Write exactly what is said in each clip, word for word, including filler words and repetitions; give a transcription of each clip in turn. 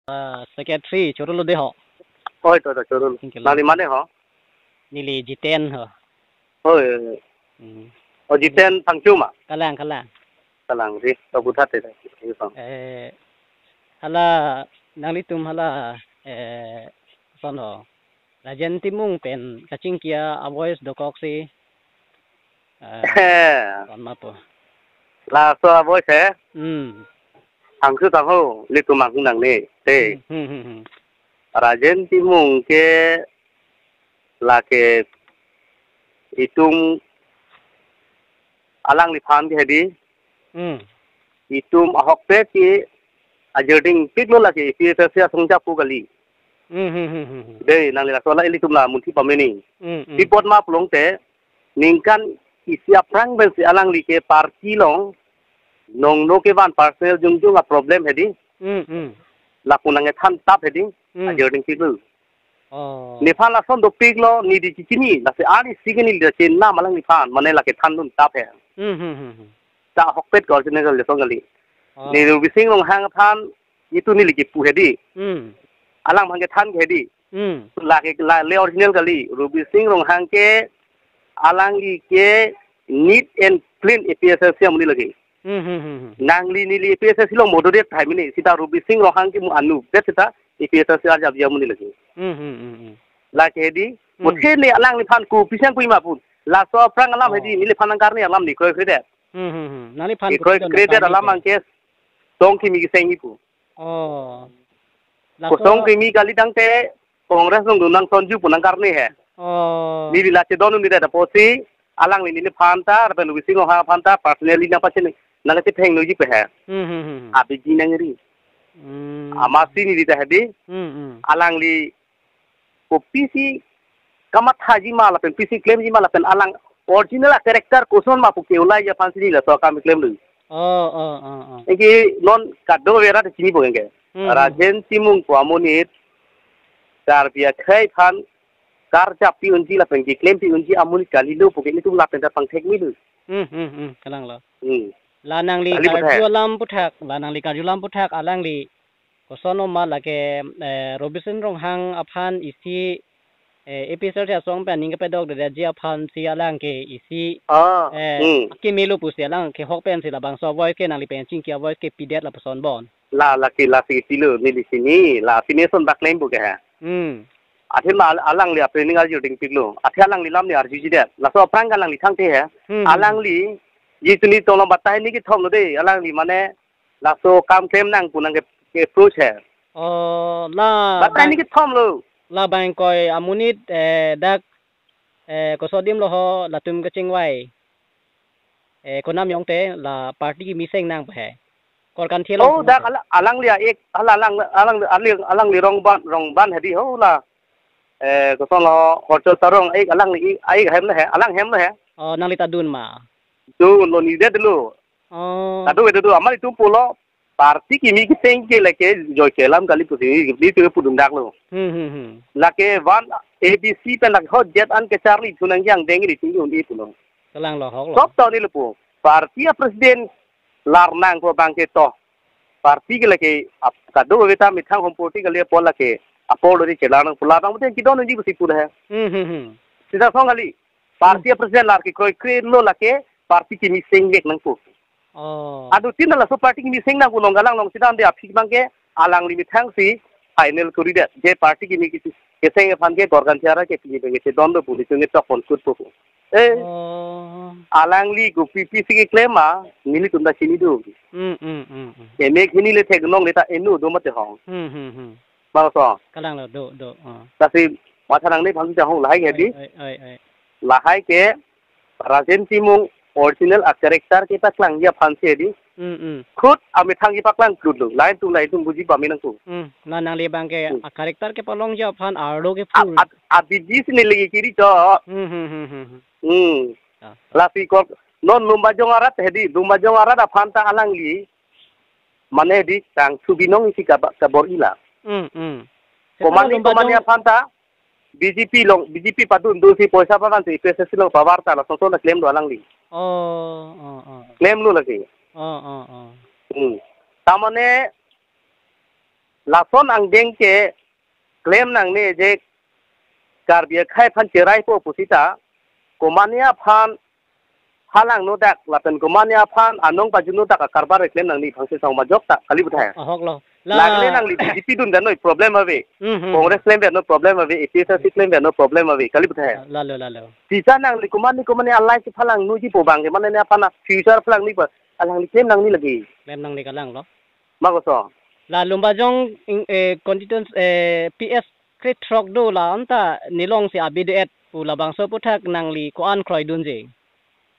Ah, secretary, choro lo de ho. Oi, to, to, choro lo. Thank you, nangli mane ho? Neli Jiten ho. Oi, oi, oi. Hmm. O, Jiten Phangcho ma? Kalang, kalang. Kalang, ri, to buthat te, te. Eh, hala, nanglitum hala, eh, son ho. Rajen Timung pen kachingki a-voice dokok si. Eh, eh. Son ma po. Laso a-voice he? Hmm. Phangcho tang ho, ilitum anghunang ne, te. Hmm, hmm, hmm, hmm. Rajen Timung ke lake itum alangliphan ke hedi. Hmm. Itum ahokpet ke ajirding piklo lake A P H L C asong japu kali. Hmm, hmm, hmm, hmm, hmm. Dei, nangli laso la ilitum la munthi pameni. Hmm, hmm. Pi apot ma pulote, ningkan isi aphrang pensi alangli ke party along, nongno ke van personal jongjong a-problem hedi. Hmm, hmm. Lapu nangkethan tap hedi, hmm, ajirding piklo. Oh. Nephan lason dopiklo, neli chechini, lasi arnisi ke neli chenam alangliphan, mane lake thandun tap he. Hmm, hmm, hmm, hmm. Ta ahokpet ke original kali, lason kali. Oh. Ne Rubising Ronghang aphan, itum neli kipu hedi. Hmm. Alangphan kethan ke hedi. Hmm. Lake la le original kali, Rubising Ronghang ke, alangli ke neat and clean A P H L C amonit lake. Hmm, hmm, hmm, hmm. Nangli neli A P H L C along modo det thai mene, sita Rubising Ronghang ke mo anu, det sita A P H L C arjap ji amonit lake. Hmm, hmm, hmm, hmm. Lake hedi, hmm, mo the ne alangliphan kopisi nangpi ma pu. Laso aphrang alam, oh, hedi, neliphan nangkarni alam ne kroikre det. Hmm, hmm, hmm. Nangliphan ne kroikre det alam abang ke song kimi keseng ipu. Oh. Laso kosong kimi kali tangte Congress along dun nang sonju pu nangkarni he. Oh. Neli la chedon un-e det apotsi, alangli neliphan ta, lapen Rubising Ronghang aphan ta, personally nangpachini, nangkachepheng noji pe he. Hmm, hmm, hmm, hmm. Abidi nangri. Hmm. Amatsi neli ta hedi, hmm, hmm, alangli kopisi kamathaji ma lapen pisi klemji ma lapen alang original a-character koson ma pu ke-ulai aphansi neli laso akam klemlo. Oh, oh, oh, oh. Anke non kadokave rat chinipo anke. Hmm, hmm. Rajen Timung pu amonit Karbi akhei aphan karjap pi unji lapen keklem pi unji amonit kalilo pu ke nelitum lapen ta pangthek milo. Hmm, hmm, hmm, kalanglo. Hmm. La nangli, kali puthak, karju alam puthak, la nangli karju alam puthak alangli koson oma lake, eh, Rubising Ronghang aphan isi, eh, A P H L C asong pen aning kepadok detji aphansi alang ke isi, ah, eh, hmm, akemelo pusi alang kehok pensi labangso a-voice ke nangli pen chingki a-voice ke pidet lapuson bon. La, lake lasi pilo, neli chini, la pine son bak klem pu ke ha. Hmm. Athe ma al-, alangli apre ning ajirding piklo. Athe alangli lam ne arjuji det. Laso aphrang ke alangli thangthe he. Hmm, hmm. Alangli, ji tuni tolong batai ne kethom lo de, alangli mane, laso kam klem nang pu nangke, ke-approach he. Oh, la batai ne bang-, kethom lo. Labang ingkoi amonit, eh, dak, eh, koso adim lo ho latum kachingvai. Eh, konam jongte la party kimi seng nang pu he. Korkanthi along. Oh, dak ala-, alangli a-ek, ala-, alang, alang, alang, alangli Rongban, Rongban hedi ho la. Eh, koson lo Horchol Tarong, ek alangli, a-ek hem lo he, alang hem lo he. Oh, nangli ta dun ma? Dunlo, neli det lo. Oh. Kadokave do, amat itum pulo, party kimi keseng ke lake joike alam kali pusi, nelitum pudun daklo. Hmm, hmm, hmm. Lake van A B C pen lake ho jet an kecharli thu nangji angdeng ri chingki un-e pulo. Kalanglo, hoklo. Sob ta un-e lo pu. Party a-president lar nang pu abang ke to. Party ke lake ap-, kadokave ta methang hom party kali apot lake apor lo ri chelar nang pu labang methang kidon unji pusi pu he. Hmm, hmm, hmm. Sita song kali. Party, hmm, a-president lar kekroikre lo lake party kimi seng vek nang pu. Oh. Adutin laso party kimi seng nang pu along galang along sita ande aphi abang ke alangli methang si final kori det. Je party kimi kisi keseng aphan ke Korkanthi arat ke pini abang ke chedon do pu nelitum ngetok pon kut po pu. Eh. Oh. Alangli kopi pisi keklem ma, nelitum ta chini do. Hmm, hmm, hmm, hmm. Emek hini le thek nong le ta eno do mate hong. Hmm, hmm, hmm. Bang so. Kalanglo, do, do. Oh. Lasi matha nangne phang chahong lahai ke hedi. Oi, oi, oi, oi. Lahai ke Rajen Timung original a-character kepaklangji aphansi hedi. Hmm, hmm. Khut amethang kepaklang khut lo. Lain tung lain tung buji pame nang pu. Hmm. La nangli abang ke, hmm, a-character kepalongji aphan arlo ke a-, full. A-, abidi si neli kiri cho. Hmm, hmm, hmm, hmm, hmm. Hmm. Ah, ah. Lasi kok non Lumbajong arat hedi, Lumbajong arat aphan ta alangli mane hedi tang subinong isi kaba-, kabor-i la. Hmm, hmm. Komane, Lumbajong komane aphan ta B J P along, B J P padun do si poisa pakan si A P H L C along pavar ta lason son ta klem do alangli. Oh, oh, oh. Klem lo lake. Oh, oh, oh. Hmm. Ta mane Lason angdeng ke klem nangne je Karbi akhei aphan cheraipo pusita, komane aphan phalangno dak lapen komane aphan anong pajuno dak akarbar klem nangne, phangsi song majok ta kali puthot. Ahok lo. La Lagle nangli B J P dun dan noi problem ave. Hmm, hmm. Congress klem dan noi problem ave, A P H L C klem dan noi problem ave, kali puthot. Lalo, lalo. Sisa nangli komane komane alai si phalangnoji pu abang ke, mane ne aphan future phalangnoji pu, alangli klem nangne lagi. Klem nangne kalang lo. Ma koson? La Lumbajong ing, eh, constituency, eh, P S krethrok do, la anta nelong si abi do-et pu labangso aputhak nangli ko-an kroidunji?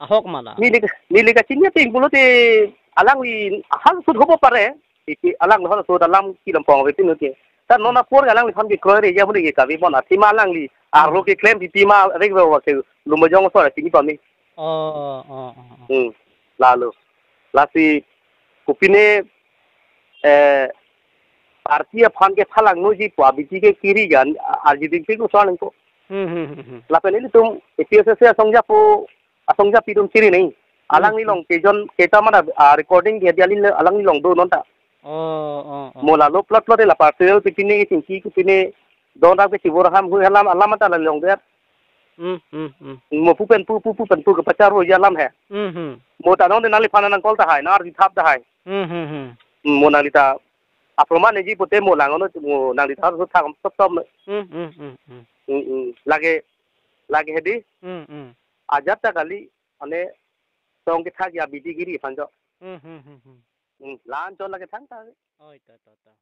Ahok ma la? Neli, neli kachini ateng pulote alangli halaso ahut hopo pare. Iti alang halaso ahut alam kilampong ave tin ke. Ta non apor alangliphan kekroire ya muni ke kave pon, athema alangli arlo keklem pipi ma rek ve wa ke Lumbajong asor chini pame. Oh, oh, oh, oh. Hmm. Lalo. Lasi kopine, eh, party aphan ke phalangnoji pu abidi ke kiri kan, R G D P ko soal ko. Hmm, hmm, hmm, hmm. Lapen ilitum A P H L C asong japo, asong japi atum kiri nei. Hmm. Alangli along kejon keta mana, ah, recording ke dia alangli along do non ta. Oh, oh, oh. Mo lalo plot plot la personal pitine ke chingki kopine don rak ke chibor ham hui halam alam ta la long der. Hmm, hmm, hmm. Mo pu pen pu, pu, pu pen pu kepachar ro ya alam he. Hmm, hmm. Mo ta nong de nangliphan nang call tahai, nang ardi thap tahai. Hmm, hmm, hmm. Mo nangli ta aproman neji pute mo lang ono mo nangli ta so thak top top. Hmm, hmm, hmm, hmm. Hmm, hmm. Lake, lake hedi. Hmm, hmm. Ajat ta kali, ane tong kethak ya abidi kiri aphan jo. Hmm, hmm, hmm, hmm. Hmm, lan chon lake thang ta. Oi, to, to, to.